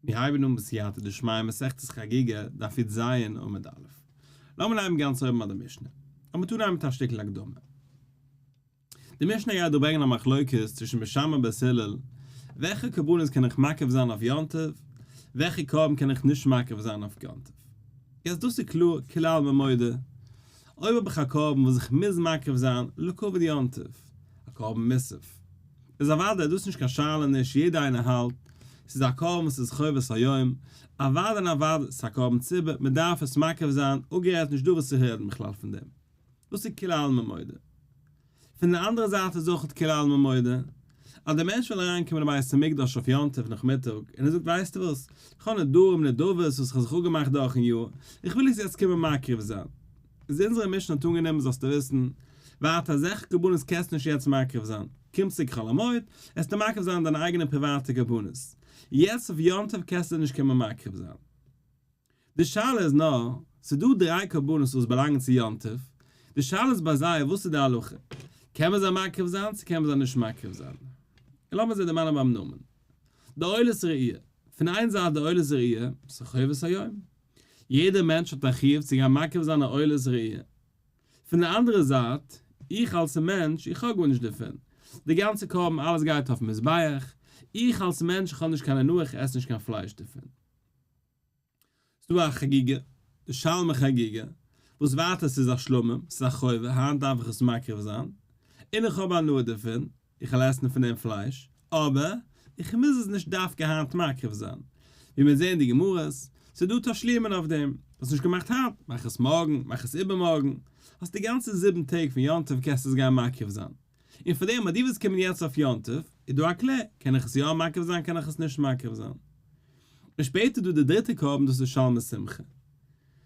מיר הייבן אן בסייעתא דשמיא מסכת חגיגה, דף י"ז עמוד א'. לאמיר הייבן גאנץ אויבן ביי די משנה. לאמיר אנהייבן מיט א שטיקל הקדמה. די משנה גייט דא ברענגען א מחלוקת צווישן בית שמאי און בית הלל, וועלכע קרבנות קען איך מקריב זיין אויף יום טוב, וועלכע קרבן קען איך נישט מקריב זיין אויף יום טוב. יעצט דאס איז קלאר, כולי עלמא מודה, אויב האב איך א קרבן וואס איך מוז מקריב זיין לכבוד יום טוב, א קרבן מוסף, איז אוודאי דאס נישט קיין שאלה נישט יעדער איינער האלט ס'איז א קרבן וואס איז חובת היום, אוודאי און אוודאי ס'איז א קרבן ציבור מען דארף עס מקריב זיין אפגערעדט נישט דא וואס צו רעדן בכלל פון דעם דאס איז כולי עלמא מודה. פון די אנדערע זייט איז אויך כולי עלמא מודה אז דער מענטש וויל אריין קומען אין בית המקדש אויף יום טוב נאכמיטאג און ער זאגט ווייסטו וואס איך האב נדרים נדבות וואס איך האב זיך אפגעמאכט דורכן יאר איך וויל עס יעצט קומען מקריב זיין איז אונזערע משנה האט אנגענומען זאלסטו וויסן, ווייטער אזעלכע קרבנות קענסטו נישט יעצט מקריב זיין, קום צוריק חול המועד, עסטו מקריב זיין דיינע אייגענע פריוואטע קרבנות, יעצט אויף יום טוב קענסטו נישט קומען מקריב זיין. די שאלה איז נאר, ס'איז דא דריי קרבנות וואס באלאנגען צו יום טוב, די שאלה איז ביי זיי וואס איז די הלכה, קען מען זיי מקריב זיין צו קען מען זיי נישט מקריב זיין? און לאמיר זיי דערמאנען ביים נאמען. די עולת ראי', פון איין זייט די עולת ראי', ס'איז חובת היום, יעדער מענטש האט א חיוב צו גיין מקריב זיין א עולת ראי'. פון די אנדערע זייט, איך אלס מענטש, איך האב גארנישט דערפון. די גאנצע קרבן אלעס גייט אויפן מזבח, איך אלס מענטש איך האב נישט קיין הנאה איך עס נישט קיין פלייש דערפון. ס'דא א חגיגה, די שלמי חגיגה, וואס ווייטער ס'איז א שלמים, ס'איז א חובה, היינט דארף איך עס מקריב זיין, און איך האב הנאה דערפון, איך וועל עסן פון דעם פלייש, אבער איך מוז עס נישט דווקא היינט מקריב זיין, ווי מיר זעען די גמרות, ס'איז דא תשלומין אויף דעם, האסט נישט געמאכט היינט, מאך עס מארגן, מאך עס איבערמארגן, האסט די גאנצע זיבן טעג פון יום טוב קענסטו עס גיין מקריב זיין, און פאר דעם אז דו ווילסט קומען יעצט אויף יום טוב, איז דא א קלער, קען איך עס יא מקריב זיין קען איך עס נישט מקריב זיין. און שפעטער איזדא די דריטע קרבן דאס איז שלמי שמחה.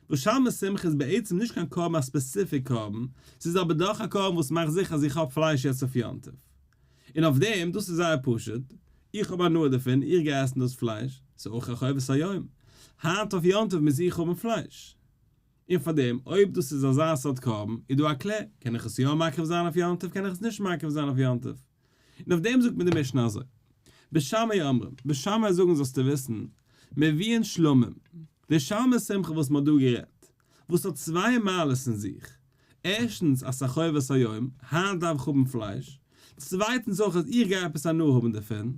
וואס שלמי שמחה איז בעצם נישט קיין קרבן א specific קרבן, ס'איז אבער דאך א קרבן וואס מאכט זיכער אז איך האב פלייש יעצט אויף יום טוב. און אויף דעם, דאס איז זייער פשוט, איך האב הנאה דערפון, איך גיי עסן דאס פלייש, ס'איז אויך א חובת היום. היינט אויף יום טוב מוז איך האבן פלייש. און פאר דעם, אויב דאס איז אזא סארט קרבן, איז דא א קלער, קען איך עס יא מקריב זיין אויף יום טוב, קען איך עס נישט מקריב זיין אויף יום טוב. און אויף דעם זאגט מיר די משנה אזוי, בית שמאי אומרים, בית שמאי זאגן זאלסטו וויסן, מביאין שלמים, די שלמי שמחה וואס מען האט דא גערעדט, וואס האט צוויי מעלות אין זיך, ערשטנס אז ס'איז א חובת היום, היינט דארף איך האבן פלייש, צווייטנס אויך אז איך גיי עפעס הנאה האבן דערפון,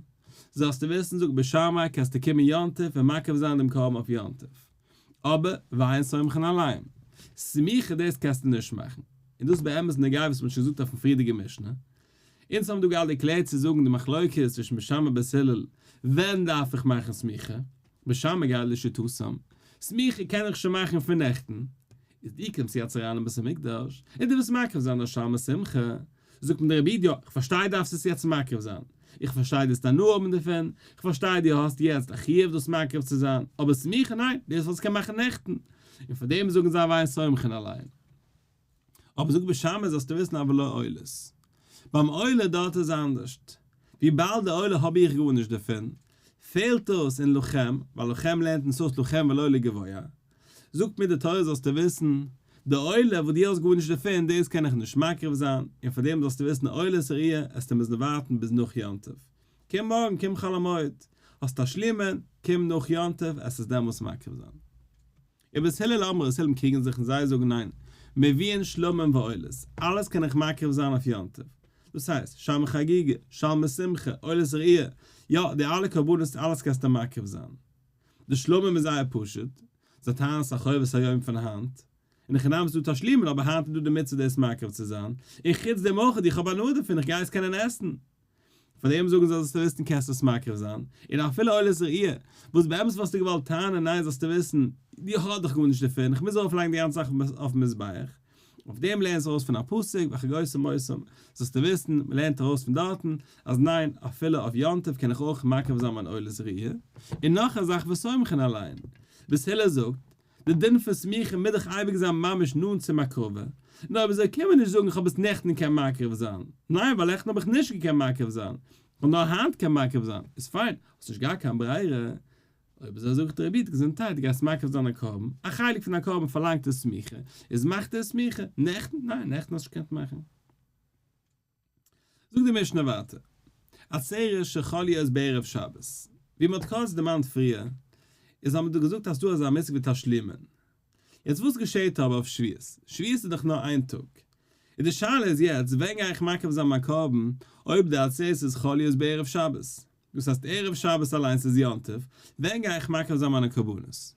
זאלסטו וויסן זאגט בית שמאי קענסטו קומען יום טוב און מקריב זיין דעם קרבן אויף יום טוב. אבער ואין סומכין עליהם. סמיכה דאס קענסטו נישט מאכן. און דאס איז באמת נוגע וואס מען האט שוין געזאגט אויפן פריערדיגע משנה. אונז האבן דא געהאט ערקלערט צו זאגן די מחלוקת צווישן בית שמאי ובית הלל ווען דארף איך מאכן סמיכה, בית שמאי גייט לשיטתם, סמיכה קען איך שוין מאכן פון נעכטן, איז דו קומסט יעצט אריין אין בית המקדש און דו ווילסט מקריב זיין א שלמי שמחה, זאגט מיר דער רבי יא, איך פארשטיי דארפסט עס יעצט מקריב זיין, איך פארשטיי דו האסט הנאה האבן דערפון, איך פארשטיי דו האסט יעצט א חיוב דאס מקריב צו זיין, אבער סמיכה ניין, דאס וואלסטו קענען מאכן נעכטן, און פאר דעם זאגן זיי ואין סומכין עליהן. אבער זאגט בית שמאי זאלסטו וויסן אבל לא עולות. ביים עולה דארט איז אנדערשט. וויבאלד די עולה האב איך גארנישט דערפון, פעלט אויס אין לכם, ווייל לכם לערנט אונז אויס לכם ולא לגבוה. זאגט מיר די תורה זאלסטו וויסן, די עולה וואס דו האסט גארנישט דערפון דאס קען איך נישט מקריב זיין, און פאר דעם זאלסטו וויסן עולת ראיה עסטו מוזן ווארטן ביז נאך יום טוב. קום מארגן קום חול המועד, האסט תשלומין, קום נאך יום טוב עסט עס דעמאלס מקריב זיין. ובית הלל אמרו בית הלל קריגן זיך און זיי זאגן ניין, מביאין שלמים ועולות, אלעס קען איך מקריב זיין אויף יום טוב. דאס הייסט, שלמי חגיגה, שלמי שמחה, עולת ראיה, יא, די אלע קרבנות אלעס קענסטו מקריב זיין. די שלמים איז זייער פשוט, זיי טענה'ן ס'איז א חובת היום פון היינט, און איך נעם ס'איז דא תשלומין אבער היינט איז דא די מצוה דאס מקריב צו זיין, און חוץ דעם אויך איך האב הנאה דערפון איך גיי עס קענען עסן. פאר דעם זאגן זיי זאלסטו וויסן קענסט עס מקריב זיין, און אפילו עולת ראיה, וואס באמת וואלסטו געוואלט טענה'ן ניין זאלסטו וויסן, איך האב דאך גארנישט דערפון, איך מוז ארויפלייגן די גאנצע זאך אויפן מזבח. אויף דעם לערנסטו ארויס פון א פסוק וחגותם אותם, זאלסטו וויסן, מען לערנט ארויס פון דארטן, אז ניין, אפילו אויף יום טוב קען איך אויך מקריב זיין מיין עולת ראיה. און נאך א זאך וסומכין עליהן. בית הלל זאגט, די דין פון סמיכה מוז דאך אייביג זיין ממש נאנט צום הקרבה, נו אויב אזוי קען מען נישט זאגן איך האב עס נעכטן געקענט מקריב זיין, ניין ווייל נעכטן האב איך נישט געקענט מקריב זיין, איך האב נאר היינט קען מקריב זיין, איז פיין, האסט נישט געהאט קיין ברירה, אויב אזוי זאגט רבי איד געזונטהייט דו גייסט מקריב זיין א קרבן, א חלק פון א קרבן פארלאנגט עס סמיכה, איז מאכט ער סמיכה, נעכטן? ניין נעכטן האסט נישט געקענט מאכן. זאגט די משנה ווייטער, עצרת שחל להיות בערב שבת, ווי מען האט קורץ דערמאנט פריער. איז האבן מיר דא געזאגט אז ס'דא אזא מושג ווי תשלומין. יעצט וואס געשעהט אבער אויף שבועות? שבועות איז דאך נאר איין טאג. איז די שאלה איז יעצט ווען גיי איך מקריב זיין מיין קרבן אויב די עצרת איז חל להיות בערב שבת? דאס הייסט ערב שבת אליינס איז יום טוב, ווען גיי איך מקריב זיין מיינע קרבנות?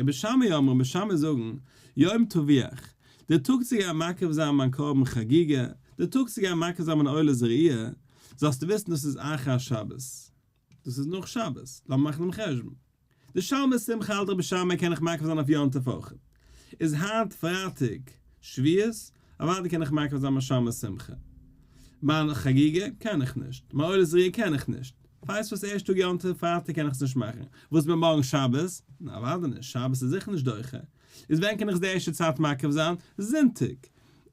ובית שמאי אומרים בית שמאי זאגן, יום טבוח, די טאג צו גיין מקריב זיין מיין קרבן חגיגה, די טאג צו גיין מקריב זיין מיין עולת ראיה, זאלסטו וויסן דאס איז אחר השבת, דאס איז נאך שבת, לאמיר מאכן דעם חשבון. די שלמי שמחה האלט רבי שמאי קען איך מקריב זיין אויף יום טוב אויך. איז היינט פרייטאג שבועות, אוודאי קען איך מקריב זיין מיין שלמי שמחה. מיין חגיגה קען איך נישט, מיין עולת ראיה קען איך נישט. ווייסט וואס ערשט טאג יום טוב פרייטאג קען איך עס נישט מאכן. וואס מיט מארגן שבת? נא אוודאי נישט, שבת איז זיכער נישט דוחה. איז ווען קען איך עס די ערשטע צייט מקריב זיין? זונטאג.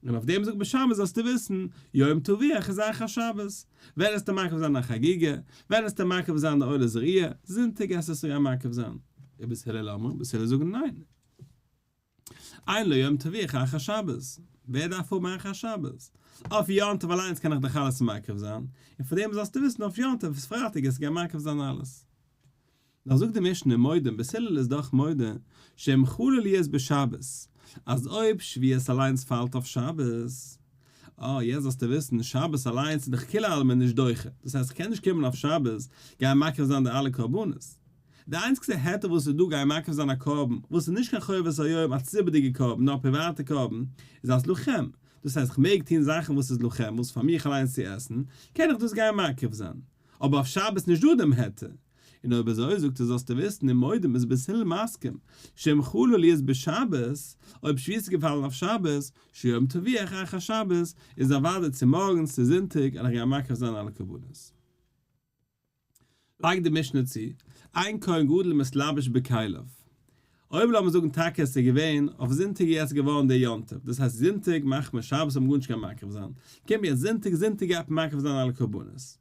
און אויף דעם זאגט בית שמאי זאלסטו וויסן, יום טבוח איז אחר שבת. ווען עסטו מקריב זיין א חגיגה? ווען עסטו מקריב זיין די עולת ראיה? זונטאג עסטו עס יא מקריב זיין. ובית הלל אומרים, בית הלל זאגן ניין. אין לו יום טבוח אחר שבת. ווער דארף האבן אחר שבת? אויף יום טוב אליינס קען איך דאך אלעס מקריב זיין. און פאר דעם זאלסטו וויסן אויף יום טוב איז פרייטאג עסטו גיין מקריב זיין אלעס. נאר זאגט די משנה מודים בית הלל איז דאך מודה שאם חלה להיות בשבת, אז אויב שבועות אליינס פאלט אויף שבת, אה יעצט זאלסטו וויסן שבת אליינס איז דאך כולי עלמא נישט דוחה, דאס הייסט כ'קען נישט קומען אויף שבת גיין מקריב זיין די אלע קרבנות, די איינציגסטע היתר וואס איז דא גיין מקריב זיין א קרבן וואס איז נישט קיין חובת היום א ציבור'דיגע קרבן נאר א פריוואטע קרבן איז אז לכם, דאס הייסט כ'מעג טון זאכן וואס איז לכם וואס פאר מיך אליינס צו עסן, קען איך דאס גיין מקריב זיין, אבער אויף שבת נישט דא דעם היתר, און אויב אזוי זאגט ער זאלסטו וויסן און מודים איז בית הלל מסכים שאם חלה להיות בשבת, אויב שבועות איז געפאלן אויף שבת, שיום טבוח אחר שבת, איז אוודאי צומארגנס צו זונטאג על איך גיין מקריב זיין אלע קרבנות. לייגט די משנה צו, אין כהן גדול מתלבש בכליו. אויב לאמיר זאגן טאקע עס איז געווען אויף זונטאג איז יעצט געווארן דער יום טוב, דאס הייסט זונטאג מאכט מען שבת האט מען גארנישט קיין מקריב זיין, קומט יעצט זונטאג, זונטאג גייט מען מקריב זיין אלע קרבנות.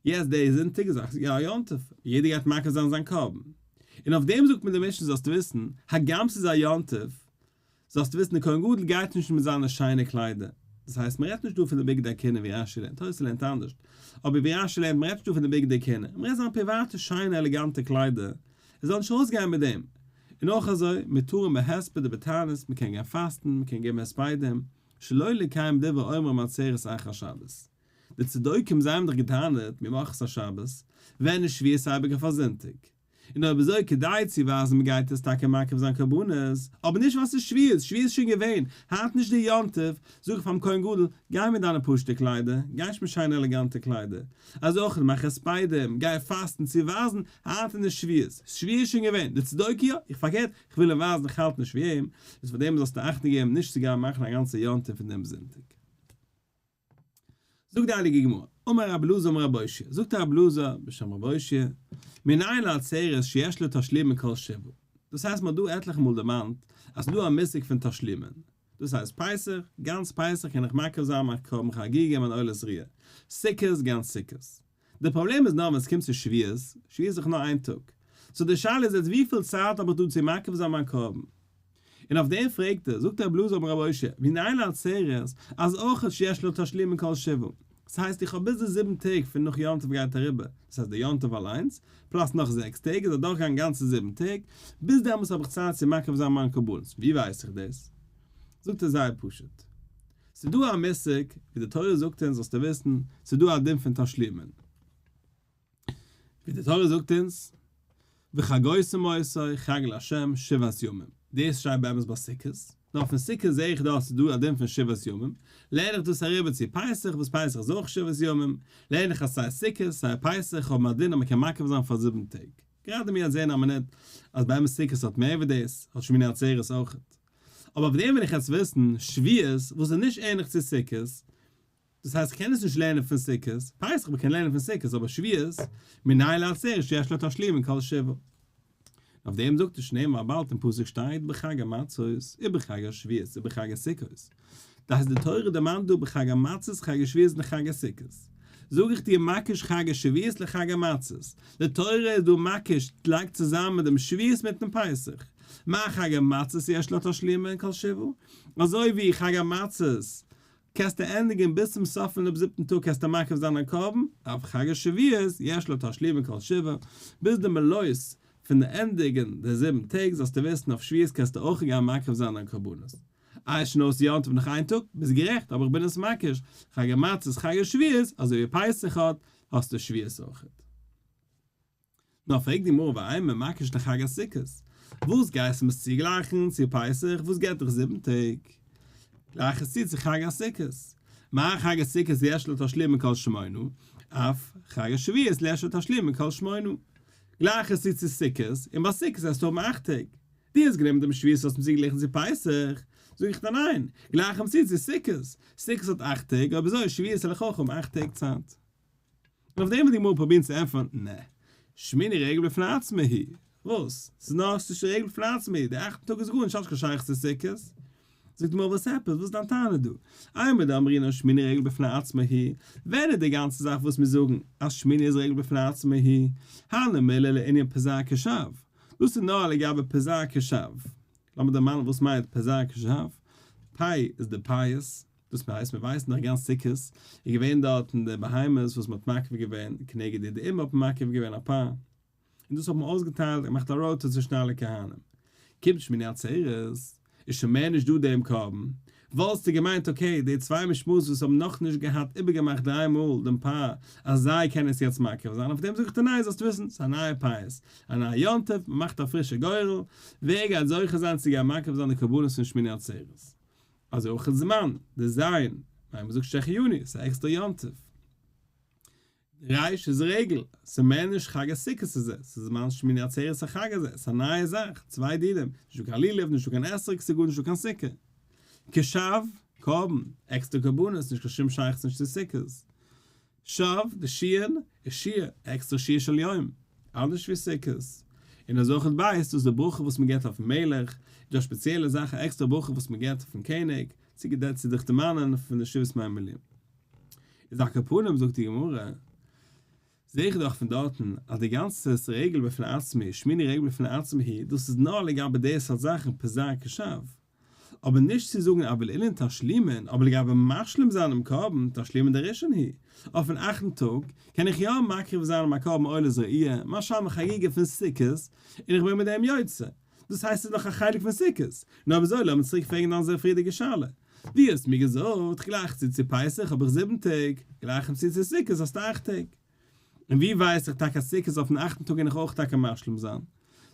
יעצט די זונטאג איז יא א יום טוב, יעדער גייט מקריב זיין זיין קרבן, און אויף דעם זאגט מיר די משנה זאלסטו וויסן, הגם ס'איז א יום טוב, זאלסטו וויסן די כהן גדול גייט נישט מיט זיינע שיינע קליידער, דאס הייסט מ'רעדט נישט דא פון די בגדי כהונה ווי רש"י לערנט, תוס' לערנט אנדערש, אבער ווי רש"י לערנט מ'רעדט נישט דא פון די בגדי כהונה, מ'רעדט זיינע פריוואטע שיינע עלעגאנטע קליידער, ער זאל נישט ארויסגיין מיט דעם, און אויך אזוי, מותרים בהספד ובתענית, מ'קען גיין פאסטן, מ'קען געבן הספדים, שלא לקיים דברי אומרים עצרת אחר שבת. די צדוקים זיי האבן דאך געטענה'ט ממחרת השבת, ווען איז שבועות אייביג אויף א זונטאג? און אויב אזוי כדי צו ווייזן מ'גייט עס טאקע מקריב זיין קרבנות, אבער נישט ווייל ס'איז שבועות, שבועות איז שוין געווען, היינט נישט די יום טוב, זאג איך פאר'ן כהן גדול, גיי מיט דיינע פשוט'ע קליידער, גיי נישט מיט שיינע עלעגאנטע קליידער, אזוי אויך מאך הספדים, גיי פאסטן צו ווייזן, היינט איז נישט שבועות, שבועות איז שוין געווען, די צדוקי יא, איך פארקערט, איך וויל אים ווייזן איך האלט נישט ווי אים, איז פאר דעם זאלסטו אכטונג געבן נישט צו גיין מאכן א גאנצע יום טוב פון דעם זונטאג. זאגט די הייליגע גמרא, אמר רבי אלעזר אמר רבי אושעיא, זאגט רבי אלעזר בשם רבי אושעיא, מנין לעצרת שיש לה תשלומין כל שבעה, דאס הייסט מען האט דא עטליכע מאל דערמאנט אז ס'איז דא א מושג פון תשלומין, דאס הייסט פסח, גאנץ פסח קען איך מקריב זיין מיין קרבן חגיגה מיין עולת ראיה, סוכות גאנץ סוכות. די פראבלעם איז נאר ווען ס'קומט צו שבועות, שבועות איז דאך נאר איין טאג, so די שאלה איז יעצט וויפיל צייט האב איך דא צו מקריב זיין מיין קרבן? און אויף דעם פרעגט ער, זאגט רבי אלעזר אמר רבי אושעיא, מנין לעצרת, אז אויך שיש לה תשלומין כל שבעה, דאס הייסט איך האב ביז די זיבן טעג פון נאך יום טוב גייט אריבער, דאס הייסט די יום טוב אליינס, plus נאך זעקס טעג איז אדורכגעגאנגען גאנצע זיבן טעג, ביז דעמאלטס האב איך צייט צו מקריב זיין מיין קרבנות, ווי ווייס איך דאס? זאגט ער זייער פשוט, ס'איז דא א מושג, ווי די תורה זאגט אונז זאלסטו וויסן, ס'איז דא א דין פון תשלומין. ווי די תורה זאגט אונז, וחגותם אותו חג לה' שבעת ימים, דאס שטייט באמת ביי סוכות, נאר פון סוכות זעה איך דא אז ס'איז דא א דין פון שבעת ימים, לערן איך דאס אריבער צו פסח וואס פסח איז אויך שבעת ימים, לערן איך אז סיי סוכות סיי פסח האבן א דין אז מ'קען מקריב זיין פאר זיבן טעג. גראדע מיר זעהן א מינוט אז באמת סוכות האט מער ווי דאס, האט שמיני עצרת אויכעט. אבער אויף דעם וויל איך יעצט וויסן, שבועות וואס איז נישט ענליך צו סוכות, דאס הייסט כ'קען עס נישט לערנען פון סוכות, פסח מ'קען לערנען פון סוכות אבער שבועות, מנין לעצרת שיש לה תשלומין כל שבעה. אויף דעם זאגט ער שנאמר באלד אין פסוק שטייט בחג המצות ובחג השבועות ובחג הסוכות. דאס הייסט די תורה דערמאנט דא בחג המצות חג השבועות און חג הסוכות. זאג איך דיר מקיש חג השבועות לחג המצות. די תורה איז דא מקיש לייגט צוזאמען דעם שבועות מיטן פסח. מה חג המצות יש לה תשלומין כל שבעה? אזוי ווי חג המצות קענסטו ענדיגן ביז צום סוף פון דעם זיבטן טאג קענסטו מקריב זיין א קרבן, אף חג השבועות יש לה תשלומין כל שבעה, ביז די מלאות. פון די ענדיגן די זיבן טעג זאלסטו וויסן אויף שבועות קענסטו אויך גיין מקריב זיין דיין קרבנות. איי שוין אויס יום טוב נאך איין טאג? ביסט גערעכט אבער איך בין עס מקיש, חג המצות חג השבועות, אזוי ווי פסח האט, האסטו שבועות אויכעט. נאר פרעגט די גמרא ואימא מקיש לחג הסוכות, וואס גייסטו מיר צוגלייכן צו פסח וואס געבט דיך זיבן טעג? גלייך עס צו צו חג הסוכות, מה חג הסוכות יש לו תשלומין כל שמונה, אף חג השבועות יש לו תשלומין כל שמונה. גלייך עס צו צו סוכות, און ביי סוכות וועסטו האבן אכט טעג. דו האסט גענומען דעם שבועות האסט אים צוגעגליכן צו פסח, זאג איך דיר ניין, גלייך אים צו צו סוכות, סוכות האט אכט טעג, אויב אזוי שבועות זאל איך אויך האבן אכט טעג צייט. און אויף דעם וועט די גמרא פרובירן צו ענטפערן, נע, שמיני רגל בפני עצמו הוא, וואס? ס'איז נאר ס'איז רגל בפני עצמו הוא, די אכטע טאג איז גארנישט, האט נישט קיין שייכות צו סוכות. זאגט די גמרא וואס עפעס, וואס איז דיין טענה דא? אימר דאמרינן שמיני רגל בפני עצמו הוא, ווען איז די גאנצע זאך וואס מיר זאגן אז שמיני איז רגל בפני עצמו הוא, הני מילי לענין פז"ר קש"ב, דאס איז נאר לגבי פז"ר קש"ב, לאמיר דערמאנען וואס מיינט פז"ר קש"ב, פ' איז די פייס, דאס הייסט מיר ווייסן דאך גאנץ סוכות איז געווען דארטן די בהמות וואס מען האט מקריב געווען כנגד די די אימא האט מען מקריב געווען א פר, און דאס האט מען אויסגעטיילט און געמאכט א ראטע צווישן אלע כהנים. קומט שמיני עצרת, איז שוין מער נישט דא דעם קרבן, וואלסטו געמיינט okay די צוויי משמרות וואס האבן נאכנישט געהאט איבערגעמאכט דריי מאל דעם פר אז זיי קענען עס יעצט מקריב זיין, אויף דעם זאג איך דיר ניין זאלסט וויסן ס'איז א נייע פייס, א נייע יום טוב, מ'מאכט א פרישע גורל, ווער גייט זוכה זיין צו גיין מקריב זיין די קרבנות פון שמיני עצרת? אזוי אויך איז זמן, די זיין, ווייל מ'זאגט שהחיינו, ס'איז א עקסטערע יום טוב. ריש איז רגל, ס'איז מער נישט חג הסוכות איז עס, ס'איז זמן שמיני עצרת החג הזה, ס'איז א נייע זאך, צוויי דינים, נישטא קיין לולב, נישטא קיין אתרוג, ס'איז גארנישטא קיין סוכה. קש"ב, קרבן, עקסטער קרבנות, נישט קיין שום שייכות נישט צו סוכות. שב, די שי"ן, איז שיעור, עקסטער שיעור של יום, אנדערש ווי סוכות. און אזוי אויך בית, דאס איז די ברכה וואס מ'געבט אויפן מלך, איז דא א שפעציעלע זאך א עקסטערע ברכה וואס מ'געבט אויפן קעניג, צו צו זיך דערמאנען פון די שבעת ימי המילואים. איז על כל פנים זאגט די גמרא, זעה איך דאך פון דארטן אז די גאנצע רגל בפני עצמו, שמיני רגל בפני עצמו היא, דאס איז נאר לגבי די סארט זאכן פז"ר קש"ב, אבער נישט צו זאגן אבל אילן תשלומין, אבער לגבי משלים זיין דעם קרבן, תשלומין דראשון היא, אויפן אכטן טאג קען איך יא מקריב זיין מיין קרבן עולת ראיה, מיין שלמי חגיגה פון סוכות, און איך בין מיט דעם יוצא. דאס הייסט ס'איז נאך א חלק פון סוכות. נו אויב אזוי לאמיר צוריק פרעגן אונזער פריערדיגע שאלה. דו האסט מיר געזאגט כ'גלייך צו צו פסח האב איך זיבן טעג, גלייך אים צו צו סוכות האסטו אכט טעג. און ווי ווייס איך טאקע אז סוכות אויפן אכטן טאג קען איך אויך טאקע משלים זיין?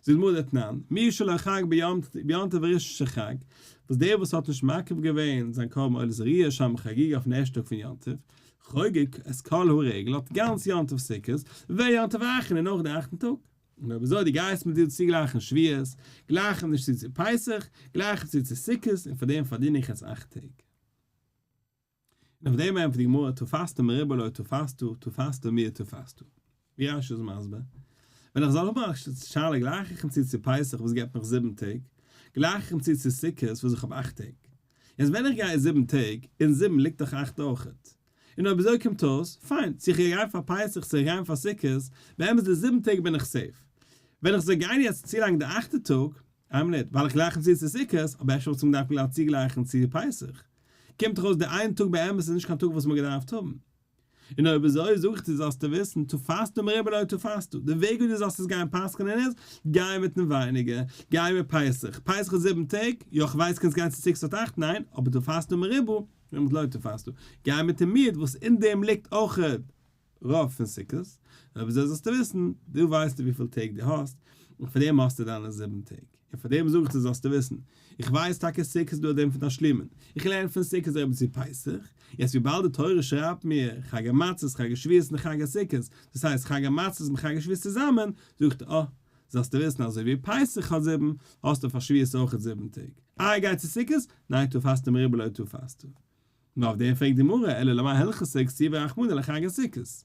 זאגט גמרא דתנן, מי שלא חג ביום טוב הראשון של חג, וואס דער וואס האט נישט מקריב געווען זיין קרבן עולת ראיה שלמי חגיגה אויפן ערשטן טאג פון יום טוב, חוגג את כל הרגל האט גאנץ יום טוב סוכות, ויום טוב האחרון און אויך די אכטן טאג. און אויב אזוי דו גייסט מיט דיר צוגלייכן שבועות, גלייך אים נישט צו צו פסח, גלייך אים צו צו סוכות, און פאר דעם פארדין איך יעצט אכט טעג. און אויף דעם ענטפערט די גמרא, תפסת מרובה לא תפסת, תפסת מועט תפסת. ווי רש"י איז מסביר, ווען איך זאל האבן א שאלה גלייך איך אים צו צו פסח וואס געבט מיך זיבן טעג, גלייך איך אים צו צו סוכות וואס איך האב אכט טעג. יעצט ווען איך גיי זיבן טעג, אין זיבן ליגט דאך אכט אויכעט. און אויב אזוי קומט אויס, פיין, צו איך גיי גיין פאר פסח צו איך גיין פאר סוכות, באמת די זיבן טעג בין איך safe. ווען איך זאל גיין יעצט צולייגן די אכטע טאג, איין מינוט, ווייל איך גלייך אים צו צו סוכות, אבער אפשר וואלט איך געדארפט גלייך צוגלייכן צו פסח. קומט דאך אויס די איין טאג באמת איז נישט קיין טאג וואס מ'האט געדארפט האבן. און אויב אזוי זאג איך דיר זאלסטו וויסן, תפסת מרובה לא תפסת, די וועג ווי דו זאלסט עס גיין פסק'נען איז, גיי מיטן ווייניגער, גיי מיט פסח, פסח איז זיבן טעג, יא כ'ווייס קענסט גיין צו סוכות האט אכט, ניין, אבער תפסת מרובה, מיט לא תפסת, גיי מיט דעם מיעוט וואס אין דעם ליגט אויך רוב פון סוכות, אויב אזוי זאלסטו וויסן, דו ווייסטו וויפיל טעג דו האסט, און פאר דעם האסטו דיינע זיבן טעג, און פאר דעם זאג איך דיר זאלסטו וויסן, איך ווייס טאקע סוכות איז דא א דין פון תשלומין, איך לערן פון סוכות אריבער צו פסח, יעצט וויבאלד די תורה שרייבט מיר חג המצות, חג השבועות און חג הסוכות, דאס הייסט חג המצות און חג השבועות צוזאמען, זאגט אה, זאלסטו וויסן אזוי ווי פסח האט זיבן, האסטו פאר שבועות אויכעט זיבן טעג. איי גייט צו סוכות? ניין תפסת מרובה לא תפסת. נאר אויף דעם פרעגט די גמרא אלא למאי הלכתא כתיביה רחמנא לחג הסוכות.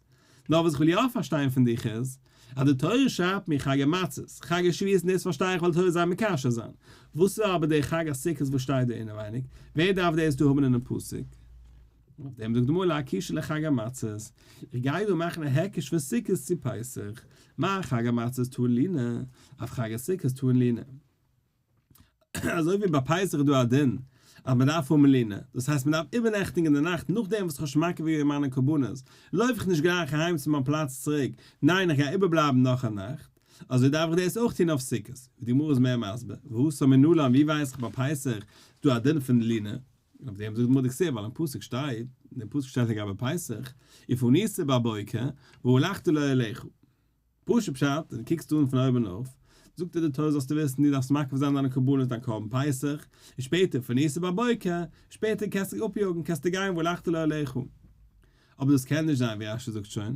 נאר וואס איך וויל יא פארשטיין פון דיך איז, אז די תורה שרייבט מיר חג המצות, חג השבועות און דאס פארשטיי איך ווייל די תורה זיי מקשר זיין. וואס איז אבער דער חג הסוכות וואס שטייט דא אינעווייניג? ווער דארף דאס דא האבן אינעם פסוק? אויף דעם זאגט די גמרא לאקושיה לחג המצות, איך גיי דא מאכן א היקש פון סוכות צו פסח, מה חג המצות טעון לינה, אף חג הסוכות טעון לינה. אזוי ווי ביי פסח איז דא א דין אז מען דארף האבן לינה, דאס הייסט מען דארף איבערנעכטיגן די נאכט נאכדעם וואס איך האב שוין מקריב געווען מיינע קרבנות, לויף איך נישט גלייך אהיים צו מיין פלאץ צוריק, ניין איך גיי איבערבלייבן נאך א נאכט. אזוי דארף איך דאס אויך טון אויף סוכות, ווי די גמרא איז מער מסביר, והתם מנלן ווי ווייס איך ביי פסח איז דא א דין פון לינה, און אויף דעם זאגט די גמרא דכתיב ווייל אין פסוק שטייט, אין דעם פסוק שטייט לגבי פסח, ופנית בבוקר והלכת לאהליך. פשוט פשט, ווען דו קוקסט אן פון אויבן אויף, זאגט דיר די תורה זאלסטו וויסן דו דארפסט מקריב זיין דיינע קרבנות דיין קרבן פסח, און שפעטער ופנית בבוקר, שפעטער קענסטו זיך אפיאגן קענסטו גיין והלכת לאהליך. אבער דאס קען נישט זיין ווי רשי זאגט שוין,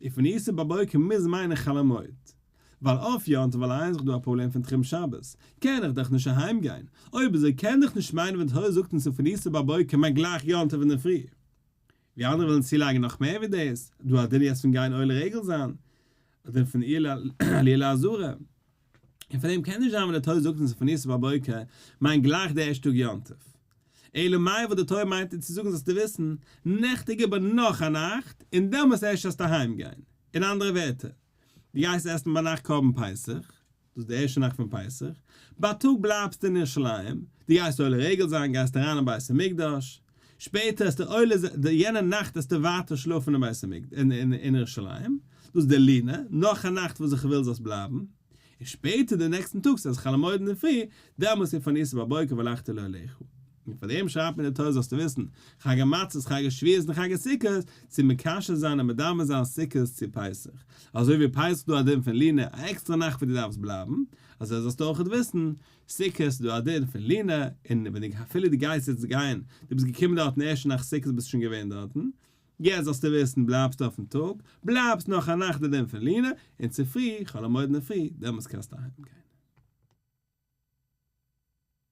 ופנית בבוקר מוז מיינען חול המועד. ווייל אויף יום טוב אליין איז דאך דא א פראבלעם פון תחום שבת, קען איך דאך נישט אהיים גיין, אויב אזוי קען דאך נישט מיינען ווען די תורה זאגט אונז ופנית בבוקר מיינט גלייך יום טוב אינדערפרי. ווי אנדערע ווילן צולייגן נאך מער ווי דאס, דא א דין יעצט פון גיין עולה רגל זיין, א דין פון עליה לעזרה, און פאר דעם קען נישט זיין ווען די תורה זאגט אונז ופנית בבוקר מיינט גלייך די ערשטע טאג יום טוב. אלא מאי וואס די תורה מיינט אונז צו זאגן זאלסטו וויסן, נעכטיג איבער נאך א נאכט, און דעמאלס ערשט זאלסטו אהיים גיין. אין אנדערע ווערטער, דו גייסט עסן ביינאכט קרבן פסח, דאס איז די ערשטע נאכט פון פסח, בייטאג בלייבסטו אין ירושלים, דו גייסט עולה רגל זיין, גייסט אריין אין בית המקדש, שפעטער וועסטו עולה זיין, יענע נאכט וועסטו ווייטער שלאפן אין בית המקדש, אין ירושלים, דאס איז די לינה, נאך א נאכט וואס איך וויל זאלסט בלייבן, און שפעטער די נעקסטן טאג, ס'איז חול המועד אינדערפרי, דעמאלס ופנית בבוקר והלכת לאהליך. און פאר דעם שרייבט מען די תורה זאלסטו וויסן, חג המצות, חג השבועות און חג הסוכות, צו מקשר זיין און מדמה זיין סוכות צו פסח. אזוי ווי פסח דא א דין פון לינה, א עקסטערע נאכט וואס דו דארפסט בלייבן, אזוי זאלסטו אויכעט וויסן, סוכות איז דא א דין פון לינה, און ווען דו אפילו דו גייסט יעצט גיין, דו ביסט געקומען דארטן ערשטע נאכט סוכות ביסט שוין געווען דארטן, יעצט זאלסטו וויסן בלייבסטו אויפן טאג, בלייבסט נאך א נאכט די דין פון לינה, און צופרי, חול המועד אינדערפרי, דעמאלטס קענסטו אהיים גיין.